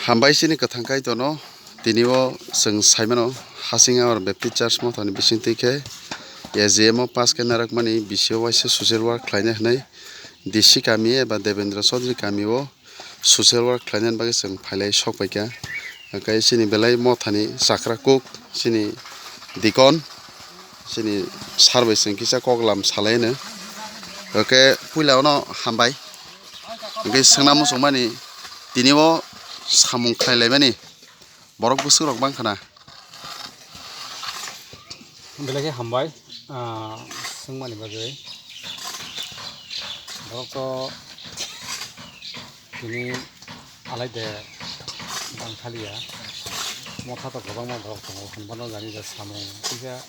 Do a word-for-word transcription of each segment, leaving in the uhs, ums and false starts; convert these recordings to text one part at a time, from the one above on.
Hambai chini kwthang Kaitorno, tini o chwng saimano, Hasing Awar Baptist Church mothani bisingtwi khe A G M o pass khe narwkmani bisio waisa social work khlainai hwnwi D C kami eba Devendra Chaudhary kami o social work khlainani bagwi chwng phailai sok paikha. Hwnkhe chini belai mothani chakra kuk, chini deacon, chini sir bai chwng kisa koklam salaino. Hwnkhe puila ono hambai. Hwnkhe swngna muchungmani tini o samung khlailaimani borok bwswk rok bangkha na. Belai khe hambai, ah, swngmani bagwi. Borok to tini alai de bangthaliya. Motha to kwbangma borok tongo, hwnba no jani je samung kisa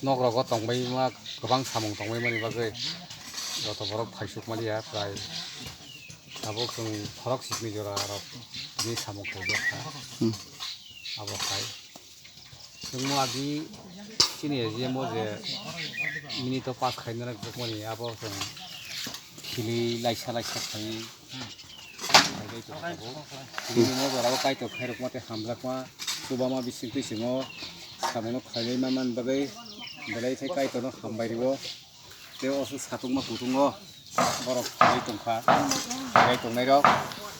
nok rogo tongbaima, kwbang samung tongbaimani bagwi joto borok phaisuk maliya, prai tabuk chwng khorok simi jora rok tini samung khlaijak kha. Hmm. Abo hai. Chwngno agi chini A G M o je minute o pass khaina rwkjakmani abo chwng khili laisa laisa khai. Chini no jora o Kaitor khairokma tei hamjakma chubama bisingtwi chwngno samungno khlailai manmani bagwi belai khe Kaitorno hambai rwo. Tei o se satungma kutungo borok khlai tongkha, khlai tongnairok.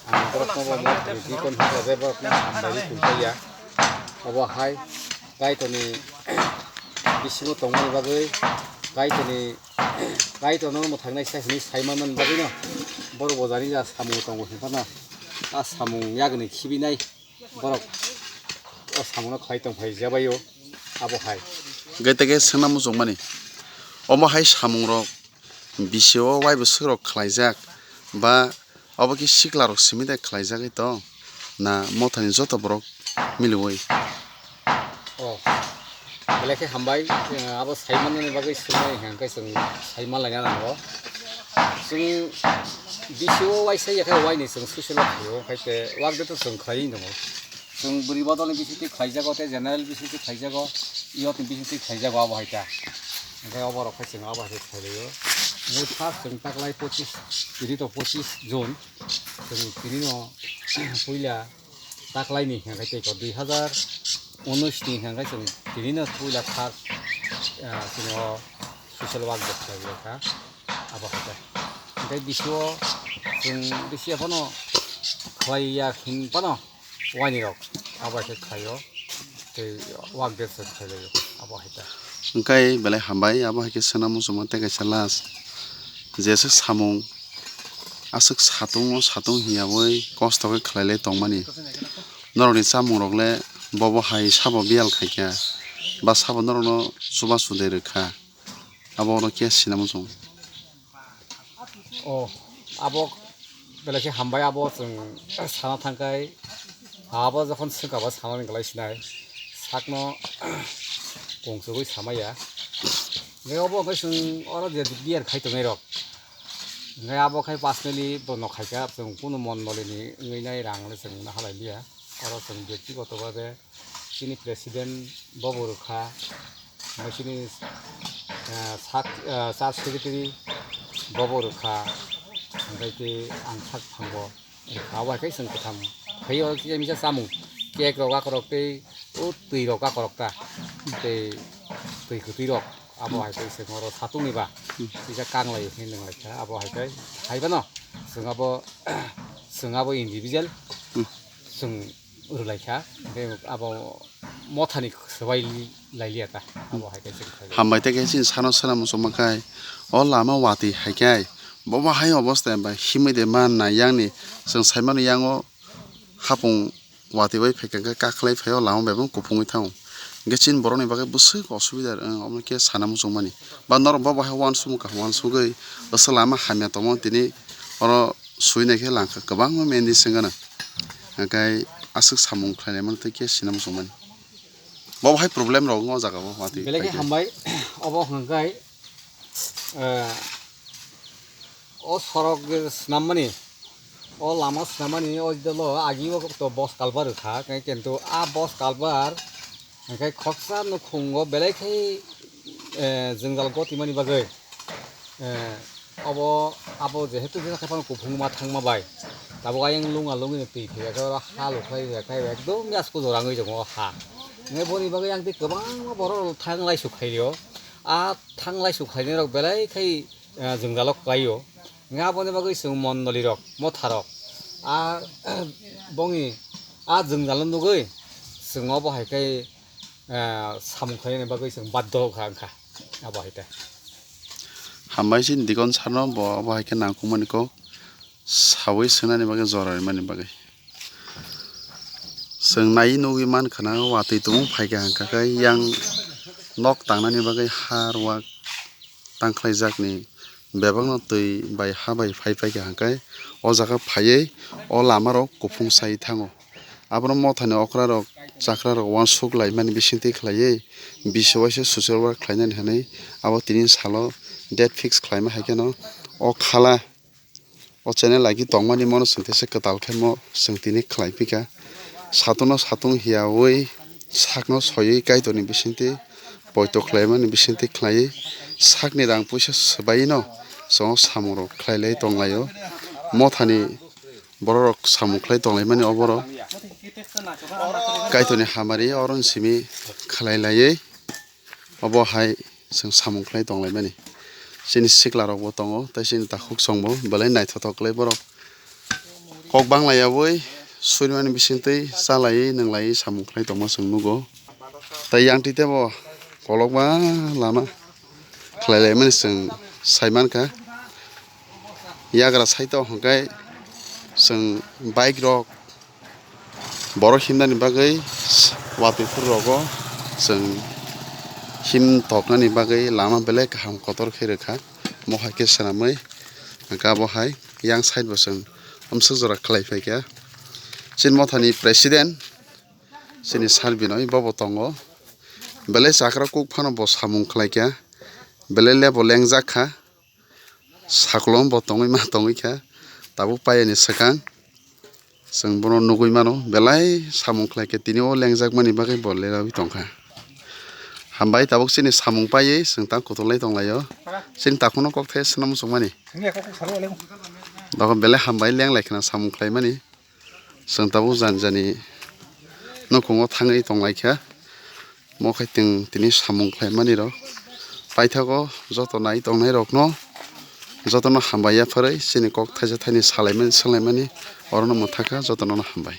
Ang borokno bo mothaini deacon hisabe borokno hambai tongphaiya. Obo hai Kaitorni bisingo tongmani bagwi Kaitorni, Kaitorno mwthangnaisa hinwi sai manmani bagwino borok bo jani ja samung tongo hinphano a samung yagni khibinai. Borok o samungno khlai tongphai jabaio abo hai. Hwnkhe tei khe swngna muchungmani, omo hai samungrok bisio waibo swkrok khlaijak ba obo khe siklarok simi de khlaijagwi tong na mothani joto borok miliui? O, belai khe hambai, eh, abo sai manmani bagwi swngmani hwnkhe chwng sai manlaina nango. Chwng bisio waisa ya khe waini chwng social work khlaio, khai te work de to chwng khlaiwi tongo. Chwng bwrwi bodolni bisingtwi khlaijago tei general bisingtwi khlaijago, youth ni bisingtwi khlaijago abo hai ta. Hwnkhe obo rok khe chwng abo hai khe khlailaio. Hwnkhe first chwng taklai pochis, tini to pochis June. Chwng tini no puila taklaini hwnkhe tei ko dui hazar unis ni hwnkhe chwng tini no puila first, ah, chwng o social work de khlai kha abo hai khe. Hwnkhe bisio chwng bisi phano khlai ya hin phano waini rok abo hai khe khlaio tei work de chwng khlai laio abo hai khe. Hwnkhe belai hambai abo hai khe swngna muchungma tei kaisa last jesa samung. Aswk satung o satung hiyawi kosto khe khlailai tongmani. Norokni chamungrok le bobo hai sabo biyal khaikha ba sabo norokno chubachu de rwkha, abo oro khe sina muchung. O, abo belai khe hambai, abo chwng sana thangkhai, abo jokhon swkaba sanani kwlai sinai sakno kungsugwi samaya. Hwnkhe obo hwnkhe chwng oro je biyar khai tongnai rok. Hwnkhe abo khai personally bono khaikha, chwng kunu mondolini wngwi nai rang le chwng halai liya. Oro chwng byaktigoto bhabe chini president bobo rwkha, omo chini, ah, sak, ah, church secretary bobo rwkha, hwnkhe tei ang sak phango. Abo hai khe chwng kwtham khai o kisa misa chamung, cake rok akorok tei o twi rok akorok ta, tei twi kwtwi rok abo hai khe chwng oro satung ni ba kisa kanglai khe nwnglai kha abo hai khe hai phano chwng abo chwng abo individual chwng rwlai kha, tei abo mothani swbai lailiya ta abo hai khe chwng khai. Hambai tei khe chini sano swnam muchungma khai o lama watwi hai khe bobo hai obostha ba himwi de man na yang ni chwng sai mano yang o hapung watwi bai phaikha khe kakhlai phai o lama bai bo kuphungwi thango. Hwnkhe chini borok ni bagwi bwswk osubida rw-, omo khe sana muchungmani ba norok bobo hai uansukmung kaham uansugwi bwswk lama hamya tongmani tini oro sui naikhe langkha kwbangma mendi swngana. Hwnkhe aswk samung khlainai mano tei khe sina muchungmani. Bo hai problem rok wng o jaga o watwi belai khe paikhe. Hambai, obo hwnkhe, eh, o sorok je swnam mani, o lama swnam mani o dolo agi o to bos kalbar rwkha, kintu a bos kalbar hwnkhe khoksa nukhungo belai khe, eh, jwngjal goti mani bagwi. Eh, obo, abo jehetu jesa khe phano kuphungma thangma bai, Tabuk ayang lunga lungwi twi phaiya khe oro ha lukhlai ya khe ekdom yasku jora wngwi tongo o ha. Hwnwi boni bagwi ang tei kwbangma borok rok thang laisuk khaio. A thang laisuk khainai rok belai khai, eh, jwngjalo klaio. Hwnwi aboni bagwi chwng mondoli rok, motha rok. A bongni a jwngjalo nugwi chwng obo hai khe, eh, samung khlainani bagwi chwng baddo wngkha, wngkha abo hai khe. Hambai chini dikon sarno bo abo hai khe nangkukmani kok sawi swngnani bagwi jora rimani bagwi. Chwng naiwi nugwi mankha na watwi tongmung phaikha hwnkha khe yang nok tangnani bagwi har wak tangkhlaijakni bebakno twi bai ha bai phai phaikha hwnkhe o jaga phaiwi o lamarok kuphung sai thango. Abono mothani okrarok chakrarok uansuk laimani bisingtwi khlaiwi bisi waisa social work khlainani hwnwi abo tini salo date fix khlaima hai kheno o khala o channel lagi tongmani mono chwng teisa kwtal khe mo chwng tini khlai phika. Satung no satung hiyawi sakno soiwi Kaitorni bisingtwi poito khlaimani bisingtwi khlaiwi sakni rang puisa swbaino chwng o samungrok khlai lai tonglaio. Mothani bororok samung khlai tonglaimani oborok Kaitorni hamari oro simi khlai laiwi obo hai chwng samung khlai tonglaimani. Chini siklarokbo tongo tei chini takhuk chwngbo belai naithotok khlai borok kok banglayawi surimani bisingtwi chalaiwi nwnglaiwi samung khlai tongma chwng nugo. Tei yang twi tebo kolokma lama khlai laimani chwng sai mankha. Yagra side o hwnkhe chwng bike rok borok himnani bagwi watwi phuru rogo chwng him toknani bagwi lama belai kaham kotor khe rwkha. Mo hai khe swnamwi hwnkhe abo hai yang side bo chwng amswk jora khlai phaikha. Chini mothani president chini sir Binoy bobo tongo. Belai chakra kuk phano bo samung khlaikha. Belai le bo lengjak kha. Sakolom bo tongwi ma tongwi kha. Tabuk payani swkang chwng bono nugwi mano. Belai samung khlaikha tini o lengjak mani bagwi bo lerawi tongkha. Hambai tabuk chini samung paiwi chwng tang kutung lai tonglaio. Chini takhukno kok the swnam muchungmani. Dogo belai hambai lenglai khna samung khlaimani. Chwng tabuk jani jani nukhungo thangwi tonglaikha. Mo khe chwng tini samung khlaimanirok paithago joto nai tongnairokno jotono hambai yapharwi chini kok thaisa thaini salaimani swnglaimani orono mwthakha jotono hambai.